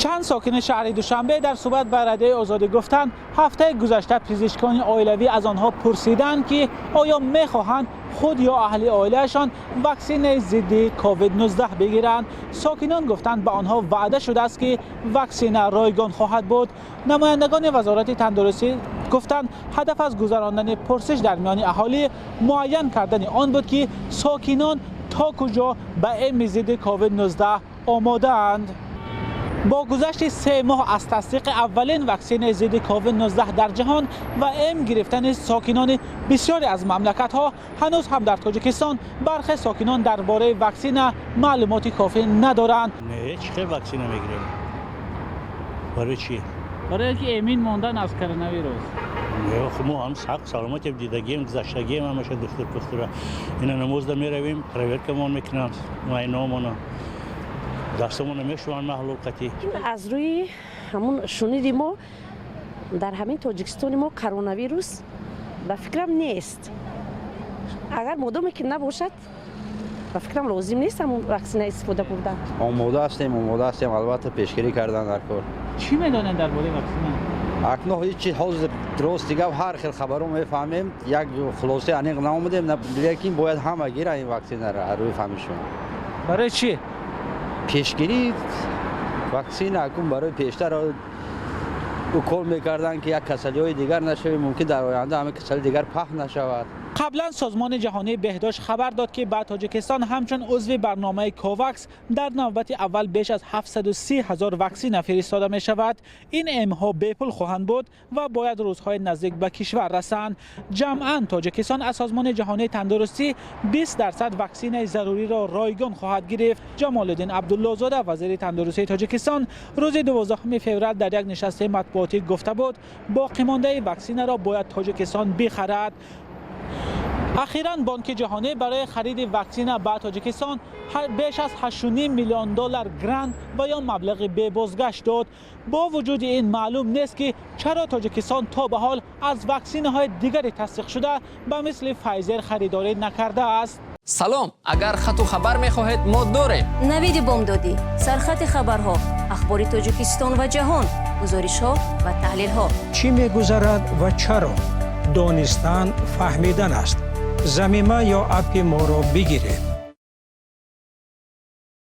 Чанд сокини шаҳри Душанбе дар суҳбат ба Радиои Озодӣ гуфтанд, ҳафтаи гузашта пизишкони оилавӣ аз онҳо пурсиданд, ки оё мехоҳанд худ ё аҳли оилаашон ваксинаи зидди COVID-19 бигиранд. Сокинон гуфтанд, ба онҳо ваъда шудааст, ки ваксина ройгон хоҳад буд. Намояндагони Вазорати тандурустӣ гуфтанд, ҳадаф аз гузарондани пурсиш дар миёни аҳолӣ муайян кардани он буд, ки сокинон то куҷо ба эми зидди COVID-19 омодаанд. Бо гузашти 3 моҳ аз тасдиқи аввалин ваксинаи зидди COVID-19 дар ҷаҳон ва эм гирифтани сокинони бисёре аз мамлакатҳо, ҳанӯз ҳам дар Тоҷикистон бархе сокинон дар бораи ваксина маълумоти кофӣ надоранд. Не, чӣ хел ваксина мегирем? Барои чӣ? Барое ки эмин мондан аз коронавирус. Мо ҳам сақ саломатем, дидагием, гузаштагием ҳамаша духтур пухтура. Ина намозда меравем, проверкамон мекунанд, муайномона, дастамона мешӯванд маҳлул қатӣ. Аз рӯи ҳамун шуниди мо, дар ҳамин Тоҷикистони мо коронавирус, ба фикрам, нест. Агар модоме ки набошад, ба фикрам, лозим нест ҳамун ваксина истифода бурдан. Омода ҳастем, омода ҳастем, албатта, пешгирӣ кардан дар кор. Чӣ медонед дар бораи ваксина? Акнун ҳеҷ, ҳозир, рости гап, ҳар хел хабаро мефаҳмем, як хулосаи аниқ наомадем, лекин бояд ҳама гиранд ин ваксинаро, рӯи фаҳмишон. Барои чӣ? Пешгирӣ. Ваксина акун барои пештар укол мекарданд, ки як касалиҳои дигар нашавад, мумкин дар оянда ҳамин касали дигар паҳн нашавад. Қаблан Созмони ҷаҳонии беҳдошт хабар дод, ки ба Тоҷикистон ҳамчун узви барномаи Ковакс дар навбати аввал беш аз 730 ҳазор ваксина фиристода мешавад. Ин эмҳо бепул хоҳанд буд ва бояд рӯзҳои наздик ба кишвар расанд. Ҷамъан Тоҷикистон аз Созмони ҷаҳонии тандурустӣ 20% ваксинаи заруриро ройгон хоҳад гирифт. Ҷамолиддин Абдуллозода, вазири тандурустии Тоҷикистон, рӯзи 12 феврал дар як нишасти матбуотӣ гуфта буд, боқимондаи ваксинаро бояд Тоҷикистон бихарад. Ахиран Бонки ҷаҳонӣ барои хариди ваксина ба Тоҷикистон беш аз 8,5 миллион доллар грант ва ё маблағи бебозгашт дод. Бо вуҷуди ин, маълум нест, ки чаро Тоҷикистон то ба ҳол аз ваксинаҳои дигари тасдиқшуда, ба мисли Файзер, харидорӣ накардааст. Салом, агар хату хабар мехоҳед, мо дорем. Навиди бомдодӣ, сархати хабарҳо, ахбори Тоҷикистон ва ҷаҳон, гузоришҳо ва таҳлилҳо. Чӣ мегузарад ва чаро? Донистан фаҳмидан аст. Замима ё аппи моро бигиред.